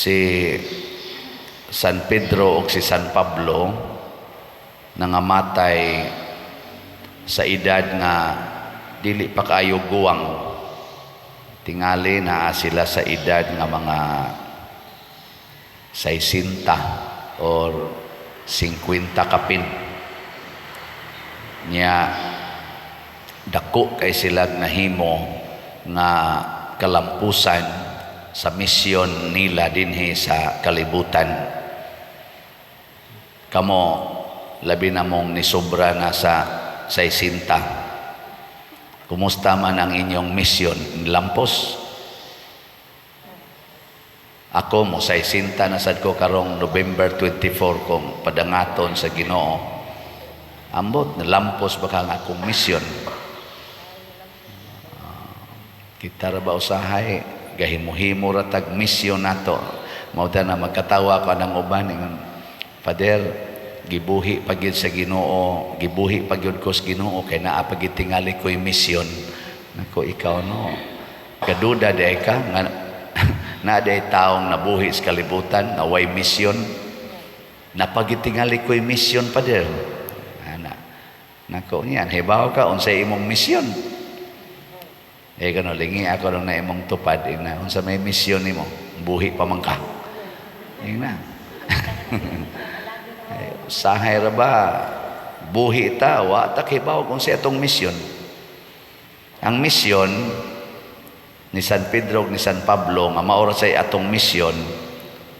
Si San Pedro ug si San Pablo nangamatay sa edad nga dili pa kaayo guwang. Tingali naa sila sa edad nga mga 60 or 50 kapin. Nya dako kay sila nahimo nga kalampusan sa misyon nila dinhi sa kalibutan. Kamo, labi na mong nisobra na sa 60. Kumusta man ang inyong misyon? Lampos? Ako mo 60 na sad ko karong November 24 kung padangaton sa Ginoo. Ambot, nalampos ba ka ang akong misyon? Kita ra ba usahay gahimo-himo ra tag misyon nato. Mao na magkatawa ko ng uban, ingon, "Father, gibuhi pa gyud sa Ginoo, gibuhi pa gyud ko sa Ginoo kay naa pa gyud tingali ko'y misyon." Nako, ikaw no. Kaduda diay ka nga naa diay taong nabuhi sa kalibutan nga way misyon. "Naa pa gyud tingali ko'y misyon, Father." Ana. Nako niyan, hibaw ka unsay imong misyon. Eh kano lingi ako nung na imong tupad ina, unsa may misyon nimo? Buhi pa man ka. Ingna. Eh, usahay ra ba buhi ta, wa ta kibaw kung sa atong misyon. Ang misyon ni San Pedro ug ni San Pablo nga mao ra say atong misyon,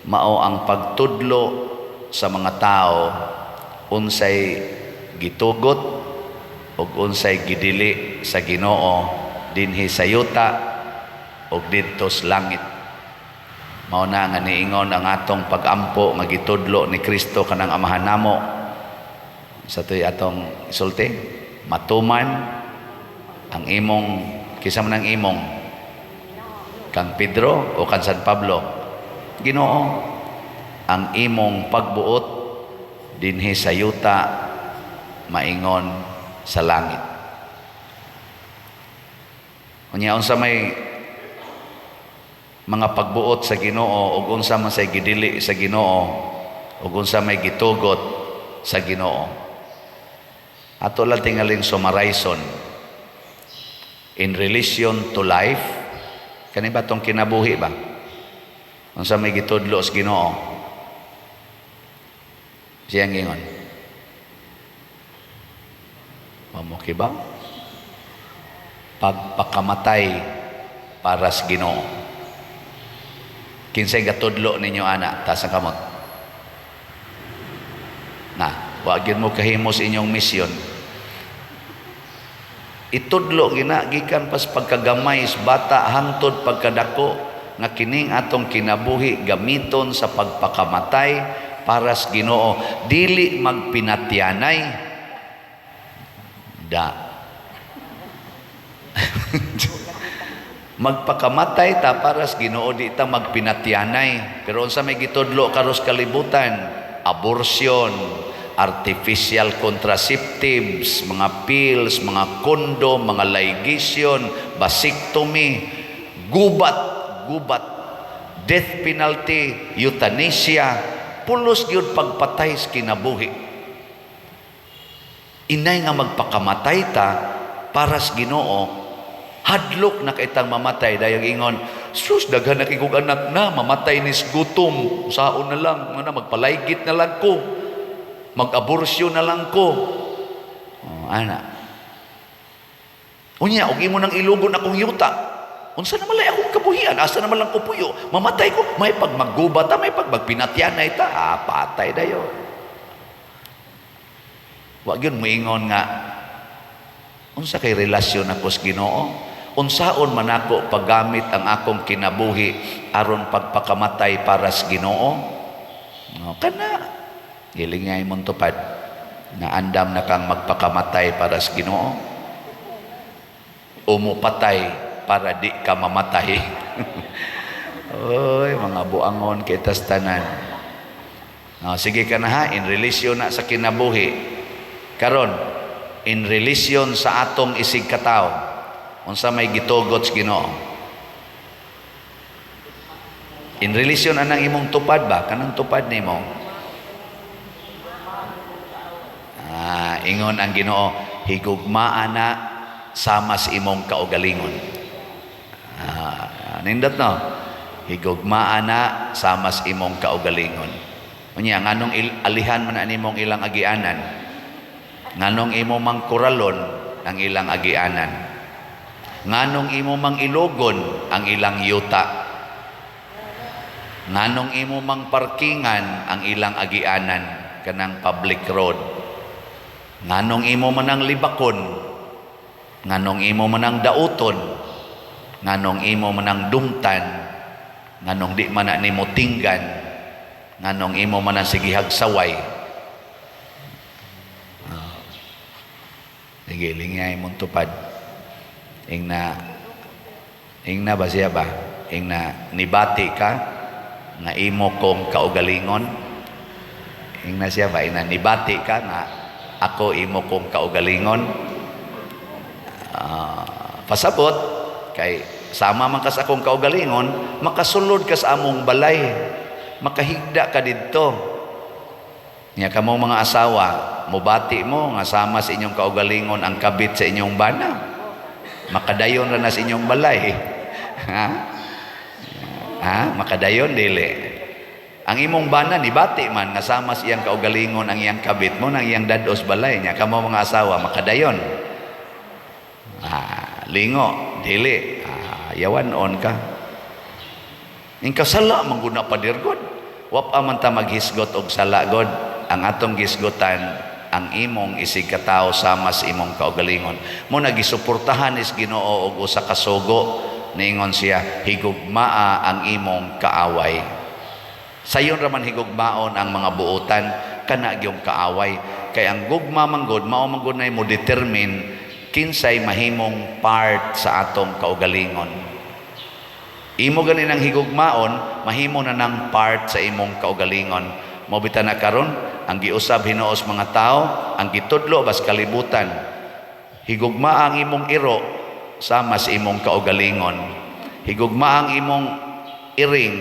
mao ang pagtudlo sa mga tao unsay gitugot ug unsay gidili sa Ginoo dinhi sa yuta ug didto sa langit. Mao na nga niingon ang atong pagampo nga gitudlo ni Kristo kanang Amahan namo sa to'y atong isulti, "Matuman ang imong," kinsa man ang imong, kang Pedro o kang San Pablo? Ginoo. "Ang imong pagbuot dinhi sa yuta maingon sa langit." Unya unsa may mga pagbuot sa Ginoo ug unsa man say gidili sa Ginoo ug unsa may gitugot sa Ginoo? Ato lang tingaling summarizon in relation to life. Kani ba tong kinabuhi ba, unsa may gitudlo sa Ginoo? Siyang ingon mo ba, pagpakamatay para sa Ginoo. Kinsay gatudlo ninyo ana? Taas ang kamot. Na, wa gyud mo kahimo sa inyong misyon. Itudlo gina gikan pas pagkagamay sa bata hangtod pagkadako nga kining atong kinabuhi gamiton sa pagpakamatay para sa Ginoo, dili magpinatyanay da. Magpakamatay ta para sa Ginoo, di ta magpinatyanay. Pero unsa may gitudlo karos kalibutan? Abortion, artificial contraceptives, mga pills, mga condom, mga ligation, vasectomy, gubat, gubat, death penalty, euthanasia, pulos gyud pagpatay sa kinabuhi. Inay nga magpakamatay ta para sa Ginoo, hadlok na kay tang mamatay. Dayang ingon, "Sus, daghan na kay kog anak na, mamatay ni gutom, saon na lang, na magpalaygit na lang ko, mag-aborsyo na lang ko." Oh, ana. Unya, og imo nang ilugon akong yuta, unsa na malay akong kabuhian? Asa na man lang ko puyo? Mamatay ko, may pag magguba ta, may pag magpinatyanay ta, ah, patay dayon. Wa gyud moingon nga unsa kay relasyon ako sa Ginoo? Unsaon man ako paggamit ang akong kinabuhi aron pagpakamatay para sa Ginoo? No, kana gilingay mong tupad na andam na kang magpakamatay para sa Ginoo o mupatay para di ka mamatay. Oy, mga buangon kitas tanan. No, sige ka na ha, in relation na sa kinabuhi. Karon, in relation sa atong isig katawo, unsa may gitugot sa Ginoo? In relation anang imong tupad ba, kanang tupad nimo. Ah, ingon ang Ginoo, higugmaa na sama sa imong kaugalingon. Ah, nindot, no? Higugmaa na sama sa imong kaugalingon. Unya, nganong alihan man na nimong ilang agianan? Nganong imo mang kuralon ang ilang agianan? Nganong imo mang ilogon ang ilang yuta? Nganong imo mang parkingan ang ilang agianan, kanang public road? Nganong imo man ang libakon? Nganong imo man ang dauton? Nganong imo man ang dumtan? Nganong di man na nimo tinggan? Nganong imo man ang sigihag saway? Ah. Sige, lingay imong tupad. Ingna, ingna ba siya ba? Ingna, nibati ka nga imo kong kaugalingon. Ingna siya ba? Ingna, nibati ka nga ako imo kong kaugalingon. Ah, pasabot kay sama man ka sa akong kaugalingon, makasulod ka sa among balay, makahigda ka didto. Nya kamo mga asawa, mubati mo nga sama sa inyong kaugalingon ang kabit sa inyong bana. Makadayon ra na sa inyong balay. Ha? Ha? Makadayon, dili? Ang imong bana nibati man nga sama sa iyang kaugalingon ang iyang kabit mo nang iyang dados balay nya kamo mga asawa, makadayon. Ah, lingo, dili. Ah, yawan on ka. Ing kasala man gud na, pader god. Wa pa man ta maghisgot og sala god. Ang atong gisgotan ang imong isig katawo sama sa imong kaugalingon. Mo nagisuportahan is Ginoo og usa ka sugo. Niingon siya, higugmaa ang imong kaaway. Sayon ra man higugmaon ang mga buotan kana gyung kaaway. Kay ang gugma man gud, mao man gud nay mo determine kinsay mahimong part sa atong kaugalingon. Imo gani nang higugmaon, mahimo na nang part sa imong kaugalingon. Mo bitaw na karon ang giusab hinuos mga tao, ang gitudlo bas kalibutan. Higugma ang imong iro sama sa imong kaugalingon. Higugma ang imong iring,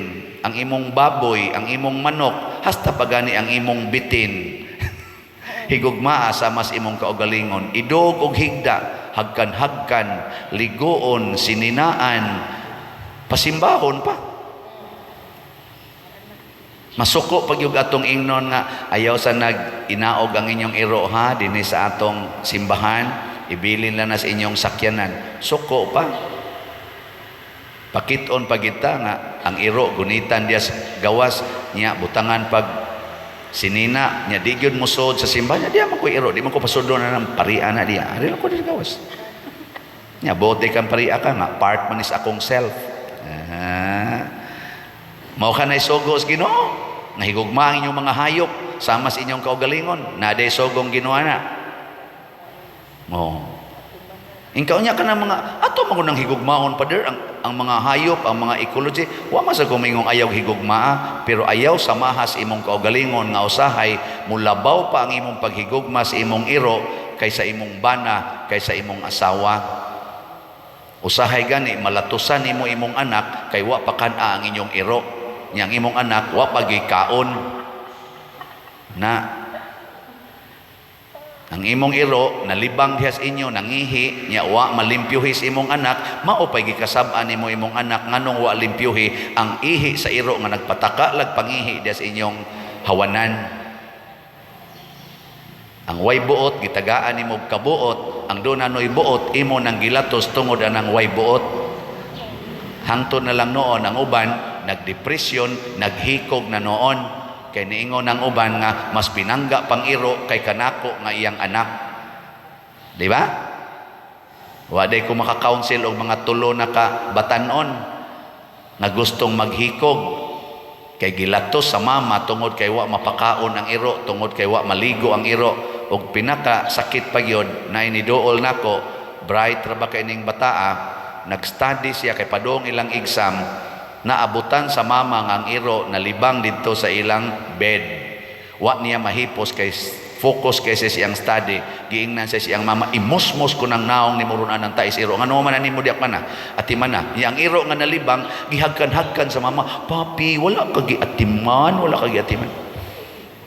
ang imong baboy, ang imong manok, hasta pagani ang imong bitin. Higugmaa sama sa imong kaugalingon. Idog og higda, hagkan-hagkan, liguon, sininaan, pasimbahon pa. Masuko pag yung atong ingnon nga ayaw sa nag inaog ang inyong iro ha dinhi sa atong simbahan, ibilin lang na sa inyong sakyanan. Suko pa. Pakiton pa kita nga ang iro gunitan diya sa gawas niya, butangan pag sinina niya, di gyud mosud sa simbahan niya. Diya man ko iro, di man ko pasudlo na ng parian na diya. Ari lang ko diri gawas niya, bote kang paria ka nga part man is akong self. Ah. Mao ka na sugo sa Ginoo nga higugma ang inyong mga hayop sama sa inyong kaugalingon. Naday sugong Ginoo na. Mo. Ingkaw niya ka ng mga ato man nang higugmaon, pader, ang mga hayop, ang mga ecology. Wa man sa kumingong ayaw higugmaa, pero ayaw samaha sa imong kaugalingon nga usahay mulabaw pa ang imong paghigugma sa imong iro kaysa imong bana, kaysa imong asawa. Usahay gani malatusan nimo imong anak kay wa pa kan-a ang inyong iro. Nya ang imong anak wa pa gikaon. Na ang imong iro nalibang diha sa inyo, nangihi nya wa malimpyuhi sa imong anak, mao pay gikasab-an nimo imong anak nganong wa limpyuhi ang ihi sa iro nga nagpataka lag pangihi diha sa inyong hawanan. Ang way buot gitagaan nimo og kabuot, ang doon anoy buot imo nang gilatos tungod anang way buot. Hangtod na lang noon ang uban nagdepresyon, naghikog na noon kay niingon ang uban nga mas pinangga pang iro kay kanako nga iyang anak. Di ba? Wa day ko maka-counsel og mga tulo na ka batanon nga gustong maghikog kay gilatos sa mama tungod kay wa mapakaon ang iro, tungod kay wa maligo ang iro. Ug pinaka sakit pa gyud na iniduol nako, bright ra ba kay ning bataa, nag-study siya kay padung ilang exam, naabutan sa mama nga ang iro nalibang didto sa ilang bed. Wa niya mahipos kay Focus kay sa siyang study. Giingnan sa siyang mama, "Imusmos ko ng naong ni murunan ng tais iro. Ngano man nimo diak man na atiman na." Yang iro nga nalibang, gihagkan-hagkan sa mama. "Papi, wala ka giatiman, wala ka giatiman."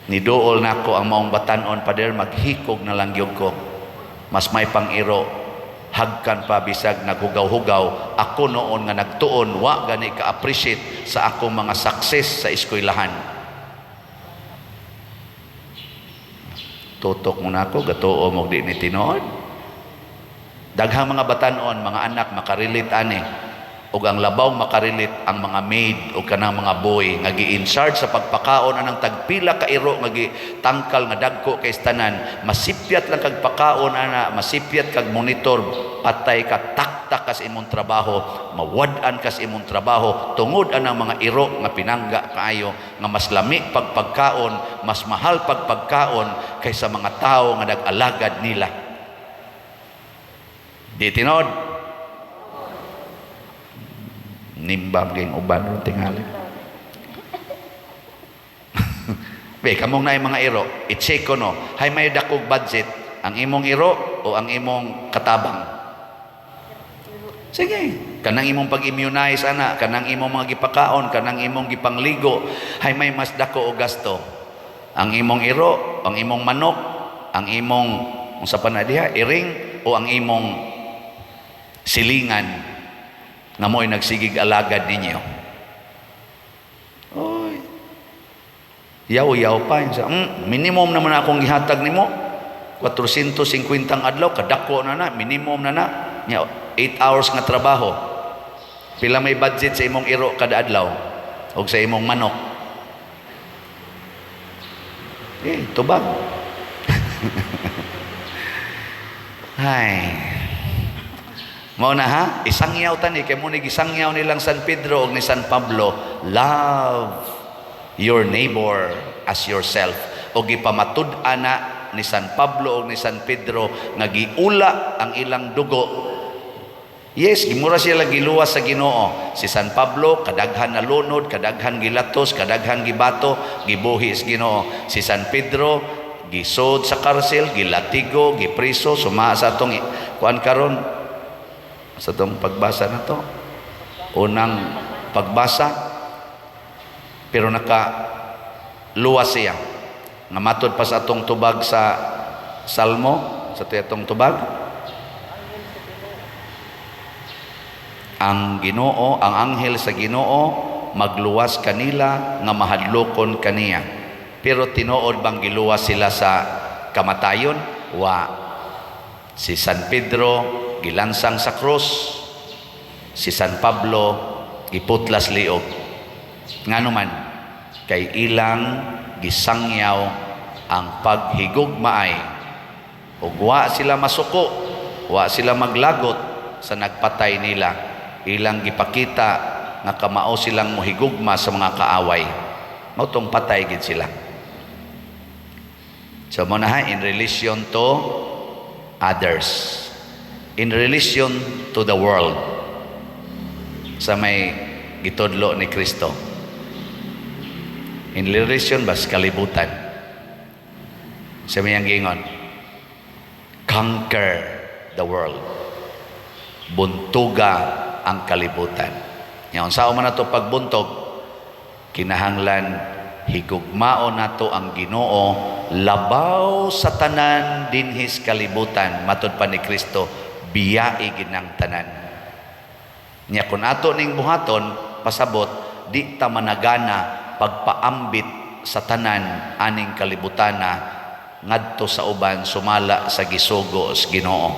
Niduol nako ang maong batanon, "Pader, maghikog na lang gyud ko. Mas may pang iro, hagkan pa bisag naghugaw-hugaw." Ako noon nga nagtuon, wa gani ka-appreciate sa akong mga success sa eskwelahan. Tutok mo na ako, gatuo mo di ni tinuod. Daghang mga batanon, mga anak makarelate ani. Ug ang labaw makarelate ang mga maid o kanang mga boy nga gi-in charge sa pagpakaon anang tagpila ka iro nga gitangkal nga dagko kay tanan. Masipyat lang kag pakaon ana, masipyat kag monitor, patay ka, taktak ka sa imong trabaho, mawad-an ka sa imong trabaho tungod anang mga iro nga pinangga kaayo, nga mas lami pagpagkaon, mas mahal pagpagkaon kaysa mga tao nga nag-alagad nila. Di tinod? Nimba maging uban ron tingali. Be, kamong na mga iro, i-check ko no, hay may dakog budget, ang imong iro o ang imong katabang? Sige, kanang imong pag-immunize ana, kanang imong mga gipakaon, kanang imong gipangligo, hay may mas dako og gasto. Ang imong iro, ang imong manok, ang imong unsa pa na diha, iring o ang imong silingan nga mo'y nagsigig alagad ninyo. Oy. Yaw-yaw pa. Sa, minimum naman akong gihatag nimo. 450 adlaw, kadako na na, minimum na na. Nya, 8 hours nga trabaho. Pila may budget sa imong iro kada adlaw? O sa imong manok? Eh, tubag. Hay. Mao na ha, isangyaw tani kay mo ni gisangyaw nilang San Pedro ug ni San Pablo, love your neighbor as yourself. O gipamatud-an na ni San Pablo ug ni San Pedro nga giula ang ilang dugo. Yes, gimura sila giluwas sa Ginoo. Si San Pablo kadaghan na lunod, kadaghan gilatos, kadaghan gibato, gibuhi sa Ginoo. Si San Pedro gisod sa karsel, gilatigo, gipriso, suma sa atong kuan karon sa itong pagbasa na to, unang pagbasa, pero naka luwas siya nga matod pa sa atong tubag sa Salmo, sa atong tubag, ang Ginoo, ang anghel sa Ginoo magluwas kanila nga mahadlokon kaniya. Pero tinuod bang giluwas sila sa kamatayon? Wa. Si San Pedro gilansang sa krus, si San Pablo giputlas liog. Ngano man? Kay ilang gisangyaw ang paghigugmaay ug wa sila masuko, wa sila maglagot sa nagpatay nila. Ilang gipakita nga kamao silang mohigugma sa mga kaaway. Mao tong patay gid sila. So mo na ha, in relation to others, in relation to the world, sa may gitudlo ni Kristo, in relation bas kalibutan, sa may gingon, conquer the world, buntuga ang kalibutan. Ngayon, sa man nato pagbuntog, kinahanglan higugmao nato ang Ginoo labaw sa tanan dinhis kalibutan. Matod pa ni Kristo, biyai ginang tanan. Nya kun ato ning buhaton, pasabot di ta managana pagpaambit sa tanan aning kalibutana ngadto sa uban sumala sa gisugo sa Ginoo.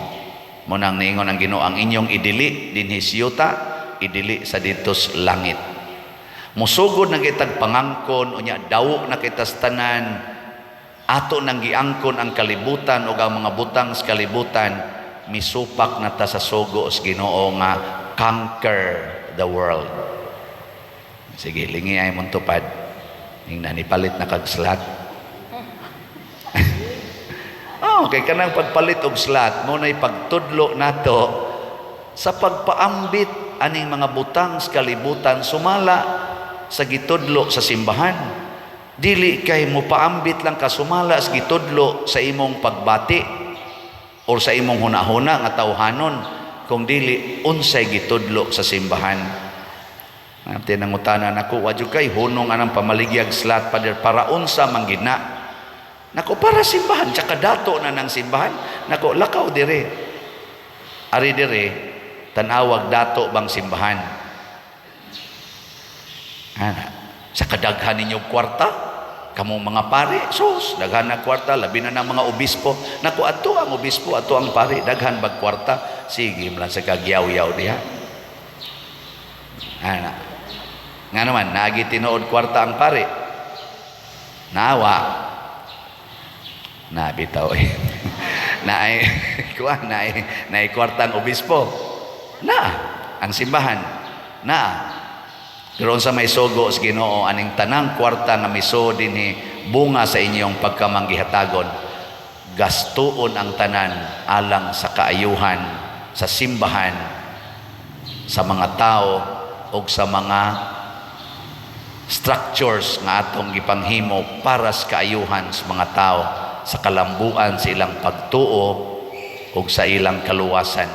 Mo nang niingon ang Ginoo, ang inyong idili dinhi yuta, idili sa ditos langit. Musugod na kitag pangangkon, unya dawo na kita sa tanan, ato nang giangkon ang kalibutan o ang mga butang sa kalibutan, misupak na ta sa sugo sa Ginoo nga conquer the world. Sige, lingi ay mong tupad. Ingna nipalit na kag slot. Oh, kay kanang pagpalit og slot mo nay pagtudlo nato sa pagpaambit aning mga butang sa kalibutan sumala sa gitudlo sa simbahan. Dili kay mo paambit lang ka sumala sa gitudlo sa imong pagbati or sa imong hunahuna nga tawhanon, kung dili unsay gitudlo sa simbahan. Ate, nangutana nako, "Wa jud kay hunong anang pamaligyag slot, Pader, para unsa man gina?" Nako, para simbahan, tsaka dato na ng simbahan. Nako, lakaw dire. Ari dire, tanawag dato bang simbahan. Ana, sa kadaghan ninyo kwarta, kamo mga pare, sus, daghan na kwarta, labi na ng mga obispo. Nako, ato ang obispo, ato ang pare, daghan bag kwarta, sige man sa kagyaw-yaw diha. Ana. Nga naman, nagi tinuod kwarta ang pare. Nawa. Na bitaw eh. Naay kuan, naay kwarta ang obispo. Na ang simbahan. Na. Pero unsa may sugo sa Ginoo aning tanang kwarta nga miso dinhi, bunga sa inyong pagkamanggihatagon, gastuon ang tanan alang sa kaayuhan sa simbahan, sa mga tao ug sa mga structures nga atong gipanghimo para sa kaayuhan sa mga tao, sa kalambuan sa ilang pagtuo ug sa ilang kaluwasan.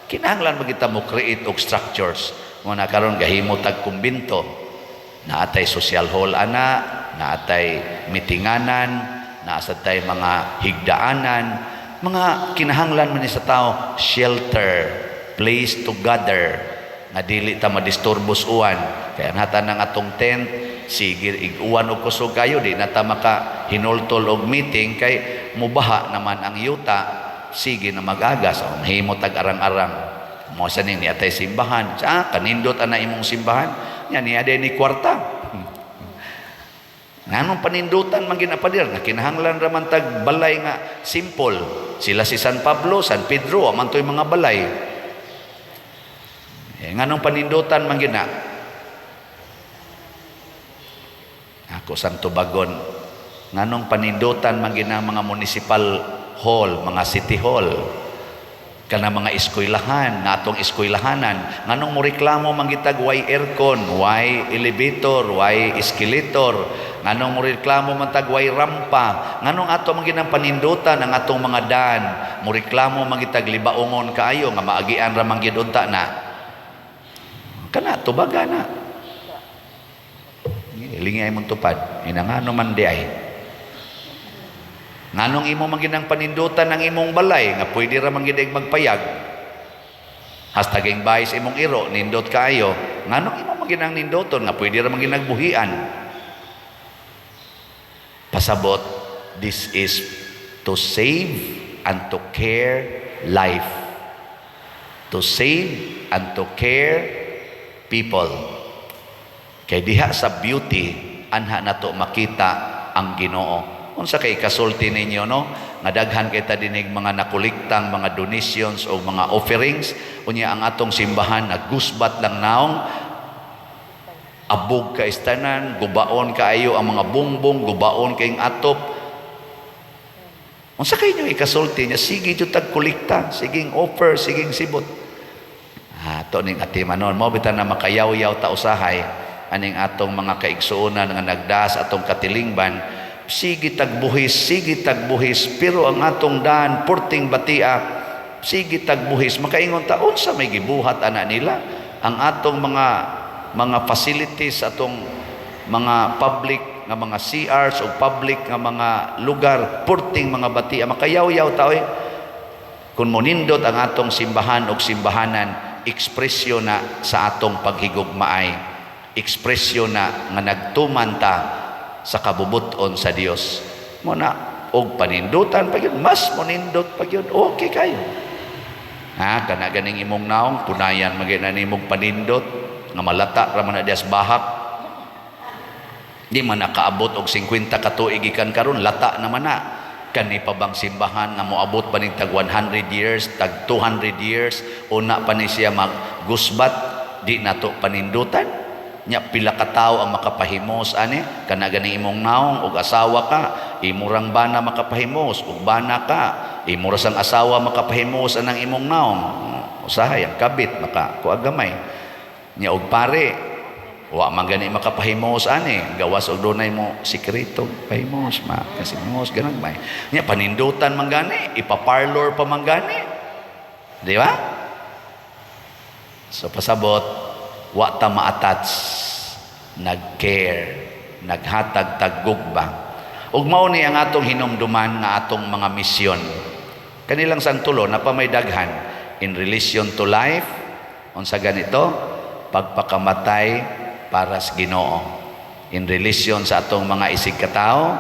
Kinahanglan man kita mo create og structures. Mo na karon gahimo tag kumbinto. Naatay social hall ana, naatay mitinganan, naa sad tay mga higdaanan, mga kinahanglan man ni sa tao, shelter, place to gather nga dili ta madisturbos uwan. Kaya nata ng atong tent, sige ig-uwan og kusog kayo, di na ta maka hinultol og meeting kay mubaha naman ang yuta, sige na mag-agas, o mahimo tag arang-arang. Mo sa ni atay simbahan. Sa kanindot ana imong simbahan, nya niya ni kwarta. Nganong panindutan man ginapadir nga kinahanglan ra man tag balay nga simple. Sila si San Pablo, San Pedro, man to'y mga balay. Eh, nganong panindutan man gina? Ako sang tubagon. Nganong panindutan man gina mga municipal hall, mga city hall, kana mga eskwelahan, nga atong eskwelahanan, nganong mo reklamo man gitag why aircon, why elevator, why escalator, nganong mo reklamo man tag why rampa, nganong ato man ginang panindutan ang atong mga dan, mo reklamo man gitag libaongon kaayo nga maagian ra man gyud unta na. Kana tubaga na. Lingay mong tupad, inangano man di ay. Nganong imo man ginang panindutan ang imong balay nga pwede ra man gid magpayag. Hastaging bahay sa imong iro, nindot kaayo. Nganong imo man ginang nindoton nga pwede ra man ginagbuhian. Pasabot, this is to save and to care life. To save and to care people. Kay diha sa beauty, anha nato makita ang Ginoo. Unsa kay kasulti ninyo, no? Nga daghan kay ta dinig mga nakolektang mga donations o mga offerings, unya ang atong simbahan nagusbat lang naong, abog ka istanan, gubaon kaayo ang mga bungbong, gubaon kayong atop. Unsa kay inyo ikasulti niya? Sige jud tag kolekta, siging offer, siging sibot. Ah, to ning atimanon mo bitan na makayaw-yaw ta usahay aning atong mga kaigsuonan nga nagdas atong katilingban, sige tagbuhis, sige tagbuhis, pero ang atong daan porting batia, sige tagbuhis. Makaingon ta, unsa may gibuhat ana nila? Ang atong mga facilities, atong mga public nga mga CRs o public nga mga lugar, porting mga batia. Makayaw-yaw ta oy. Kung monindot ang atong simbahan o simbahanan, ekspresyon na sa atong paghigugmaay, ekspresyon na nga nagtuman ta sa kabubuton sa Dios. Mo na og panindutan pa yun, mas monindot pa yun, okay kayo. Ha, kana ganing imong naong punayan man na nimong panindot nga malata ra man na dias bahak. Di man nakaabot og 50 ka tuig gikan karon, lata naman na. Kani pa bang simbahan nga moabot pa ning tag 100 years, tag 200 years, una pa ni siya maggusbat, di nato panindutan? Nya pila ka tawo ang makapahimos ani? Kana gani imong naong og asawa ka, imo rang bana makapahimos, ug bana ka, imo ra sang asawa makapahimos anang imong naong. Usahay ang kabit maka kuha gamay. Nya og pare, Wa man gani makapahimuos ani, gawas og dunay mo sikreto pahimuos ma kasi himos ganun may. Nya panindutan man gani, ipa-parlor pa man gani. Di ba? So pasabot, wa ta ma-attach, nag-care, naghatag tag gugma. Ug mao ni ang atong hinumduman nga atong mga misyon. Kanilang sang tulo na pa may daghan in relation to life, unsa ganito, pagpakamatay para sa Ginoo. In relation sa atong mga isig katao,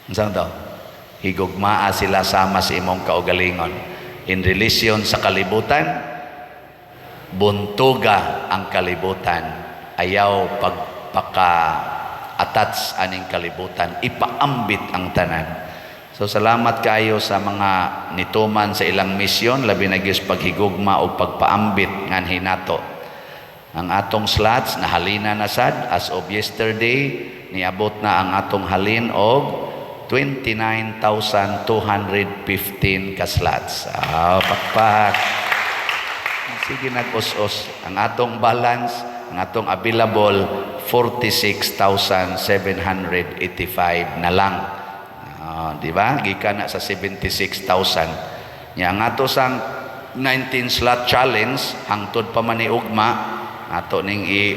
unsa to? Higugmaa sila sama sa imong kaugalingon. In relation sa kalibutan, buntuga ang kalibutan. Ayaw pagpaka attach aning kalibutan, ipaambit ang tanan. So salamat kaayo sa mga nituman sa ilang misyon, labi na gyud sa paghigugma o pagpaambit nganhi nato. Ang atong slots nahalina na sad as of yesterday, niabot na ang atong halin og 29,215 ka slots. Ah, pakpak. Sige, nag-us-us. Ang atong balance, ang atong available, 46,785 na lang. Ah, di ba? Gikan na sa 76,000. Nya ang ato sang 19 slot challenge hangtod pa man ni ugma ato ning i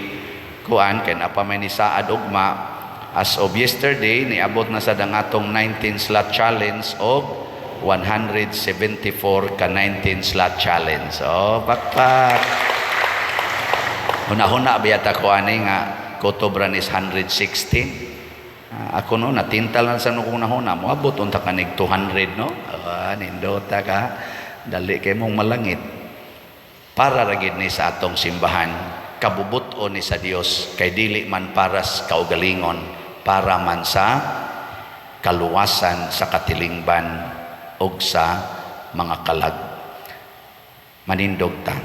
kuan kay naa pa may ni saad ugma. As of yesterday, niabot na sad ang atong 19 slot challenge og 174 ka 19 slot challenge. Oh, pakpak. Huna-huna biyata ko ani nga kutob ra is 116. Ah, ako no, natintal na sa nung huna-huna, moabot unta kanig 200, no? Ah, nindota ka. Dali kay mong malangit. Para ra gid ni sa atong simbahan, kabubut-on ni sa Dios kay dili man para sa kaugalingon, para man sa kaluwasan sa katilingban ug sa mga kalag. Manindog ta.